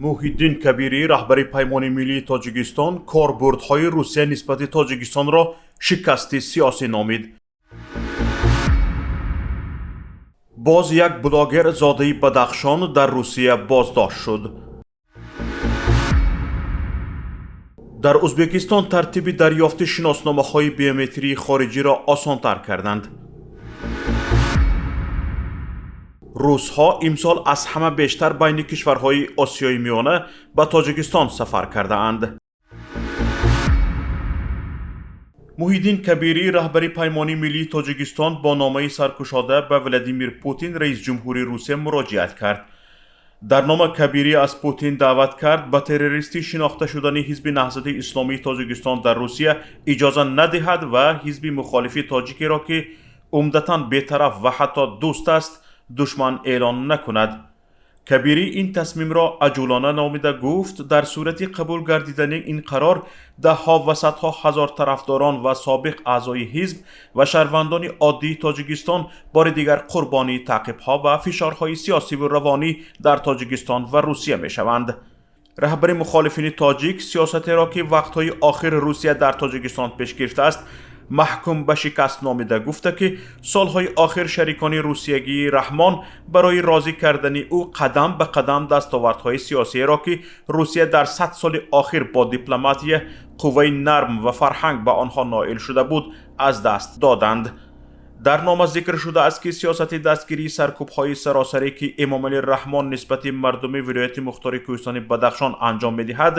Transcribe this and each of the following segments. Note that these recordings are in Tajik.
Муҳиддин Кабирӣ, раҳбари Паймони миллии Тоҷикистон, корбурдҳои Русия нисбати Тоҷикистонро шикасти сиёсӣ номид. Боз як блогер зодаи Бадахшон дар Русия боздошт шуд. Дар Ӯзбекистон тартиби дарёфти шиносномаҳои биометрии хориҷиро осонтар карданд. Русҳо имсол аз ҳама бештар байни кишварҳои Осиёи Миёна ба Тоҷикистон сафар кардаанд. Муҳиддин Кабирӣ, раҳбари Паймони миллии Тоҷикистон, бо номаи саркушода ба Владимир Путин, раисҷумҳури Русия, муроҷиат кард. Дар нома Кабирӣ аз Путин даъват кард, ба террористӣ шинохта шудани Ҳизби Наҳзати Исломии Тоҷикистон дар Русия иҷоза надиҳад ва ҳизби мухолифи тоҷикеро, ки умдатан бетараф ва ҳатто дӯст аст, душман эълон накунад. Кабирӣ ин тасмимро аҷулона номида гуфт, дар сурати қабул гардидани ин қарор даҳҳо ва садҳо ҳазор тарафдорон ва собиқ аъзои ҳизб ва шаҳрвандони оддии Тоҷикистон бори дигар қурбонии таъқибҳо ва фишорҳои сиёсиву равонӣ дар Тоҷикистон ва Русия мешаванд. Раҳбари мухолифини тоҷик сиёсатеро, ки вақтҳои охир Русия дар Тоҷикистон пеш гирифтааст, маҳкум ба шикаст номида гуфта, ки солҳои охир шарикони русиягии Раҳмон барои розӣ кардани ӯ қадам ба қадам дастовардҳои сиёсиеро, ки Русия дар 100 соли охир бо дипломатия, қувваи нарм ва фарҳанг ба онҳо ноил шуда буд, аз даст доданд. Дар нома зикр шудааст, ки сиёсати дастгирии саркӯбҳои саросарӣ, ки Эмомалӣ Раҳмон нисбати мардуми вилояти мухтори Кӯҳистони Бадахшон анҷом медиҳад,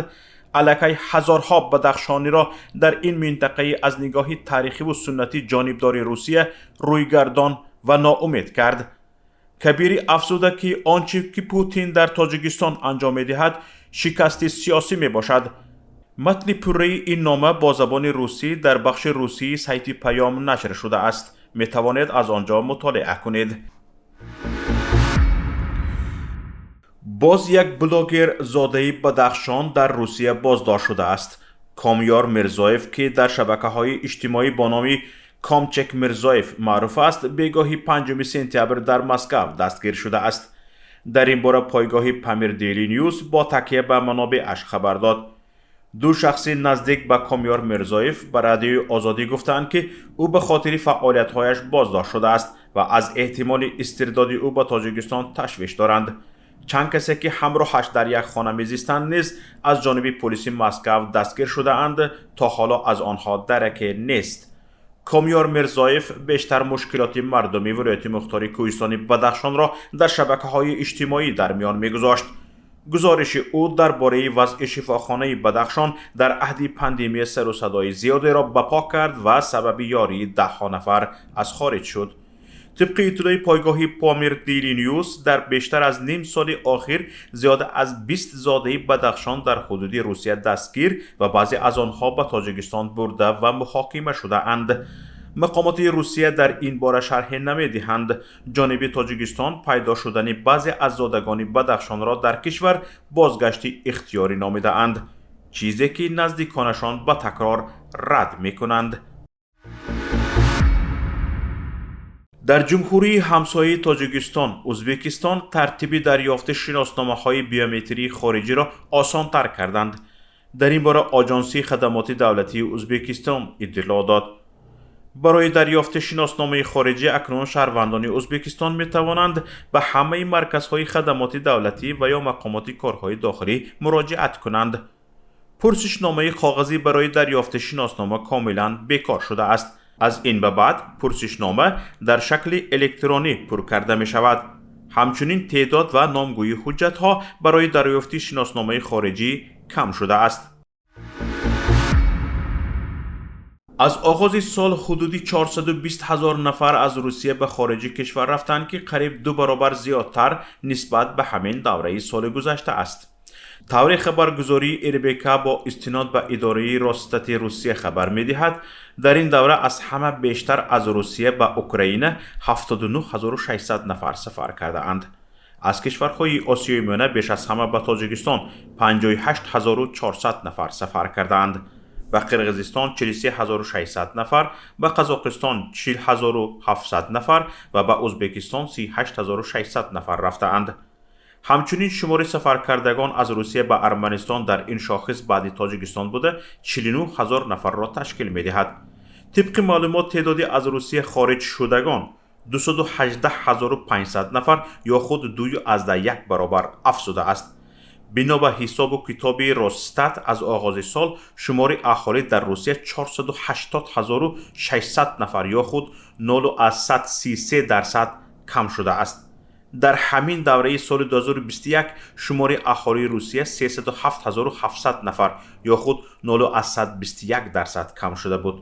аллакай ҳазорҳо бадахшониро дар ин минтақаи аз нигоҳи таърихиву суннатӣ ҷонибдори Русия рӯйгардон ва ноумед кард. Кабирӣ афзуда, ки он чӣ ки Путин дар Тоҷикистон анҷом медиҳад, шикасти сиёсӣ мебошад. Матни пурраи ин нома бо забони русӣ дар бахши русии сайти Паём нашр шудааст, метавонед аз он ҷо мутолиа кунед. Боз як блогер зодаи Бадахшон дар Русия боздошт шудааст. Комёр Мирзоев, ки дар шабакаҳои иҷтимоӣ бо номи Комчек Мирзоев маъруф аст, бегоҳи 5 сентябр дар Москав дастгир шудааст. Дар ин бора пойгоҳи Памир Дейли Ньюс бо такя ба манобеаш хабар дод. Ду шахси наздик ба Комёр Мирзоев ба Радиои Озодӣ гуфтаанд, ки ӯ ба хотири фаъолиятҳояш боздошт шудааст ва аз эҳтимоли истирдоди ӯ ба Тоҷикистон ташвиш доранд. Чанд касе, ки ҳамроҳаш дар як хона мезистанд, низ аз ҷониби полиси Москав дастгир шудаанд, то ҳоло аз онҳо дараке нест. Комёр Мирзоев бештар мушкилоти мардуми вилояти мухтори Кӯҳистони Бадахшонро дар шабакаҳои иҷтимоӣ дар миён мегузошт. Гузориши ӯ дар бораи вазъи шифохонаи Бадахшон дар аҳди пандемия сару садои зиёдеро ба по кард ва сабаби ёрии даҳҳо нафар аз хориҷ шуд. Тибқи иттилои пойгоҳи Помир Дейли Ньюс, дар бештар аз ним соли охир зиёда аз 20 зодаи Бадахшон дар ҳудуди Русия дастгир ва баъзе аз онҳо ба Тоҷикистон бурда ва муҳокима шудаанд. Мақомоти Русия дар ин бора шарҳе намедиҳанд. Ҷониби Тоҷикистон пайдо шудани баъзе аз зодагони Бадахшонро дар кишвар бозгашти ихтиёрӣ номидаанд, чизе ки наздиконашон ба такрор рад мекунанд. Дар ҷумҳурии ҳамсояи Тоҷикистон, Ӯзбекистон, тартиби дарёфти шиносномаҳои биометрии хориҷиро осонтар карданд. Дар ин бора Оҷонсии хадамоти давлатии Ӯзбекистон иттилоъ дод. Барои дарёфти шиносномаи хориҷӣ акнун шаҳрвандони Ӯзбекистон метавонанд ба ҳамаи марказҳои хадамоти давлатӣ ва ё мақомоти корҳои дохилӣ муроҷиат кунанд. Пурсишномаи коғазӣ барои дарёфти шиноснома комилан бекор шудааст. Аз ин ба баъд пурсишнома дар шакли электронӣ пур карда мешавад. Ҳамчунин теъдод ва номгӯии ҳуҷҷатҳо барои дарёфти шиносномаи хориҷӣ кам шудааст. Аз оғози сол ҳудуди 420 ҳазор нафар аз Русия ба хориҷи кишвар рафтанд, ки қариб ду баробар зиёдтар нисбат ба ҳамин давраи соли гузашта аст. Тавре хабаргузории РБК бо истинод ба идораи Росстати Русия хабар медиҳад, дар ин давра аз ҳама бештар аз Русия ба Украина 79 600 нафар сафар кардаанд. Аз кишварҳои Осиёи Миёна беш аз ҳама ба Тоҷикистон 58 400 нафар сафар кардаанд, ба Қирғизистон 43 600 нафар, ба Қазоқистон 40 700 нафар ва ба Ӯзбекистон 38 600 нафар рафтаанд. Ҳамчунин шумори сафаркардагон аз Русия ба Арманистон дар ин шохис баъди Тоҷикистон буда, 49 ҳазор нафарро ташкил медиҳад. Тибқи маълумот, теъдоди аз Русия хориҷ шудагон 218 500 нафар ё худ 2,1 баробар афзудааст. Бино ба ҳисобу китоби Росстат, аз оғози сол шумори аҳолӣ дар Русия 480 600 нафар ё худ 0,33% кам шудааст. Дар ҳамин давраи соли 2021 шумори аҳолии Русия 307 700 нафар ё худ 0,21% кам шуда буд.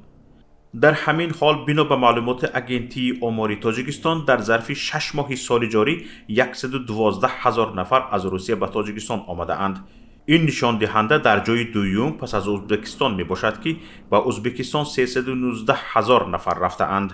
Дар ҳамин ҳол, бино ба маълумоти Агентии омори Тоҷикистон, дар зарфи 6 моҳи соли ҷорӣ 112 ҳазор нафар аз Русия ба Тоҷикистон омадаанд. Ин нишондиҳанда дар ҷои дуюм пас аз Ӯзбекистон мебошад, ки ба Ӯзбекистон 319 ҳазор нафар рафтаанд.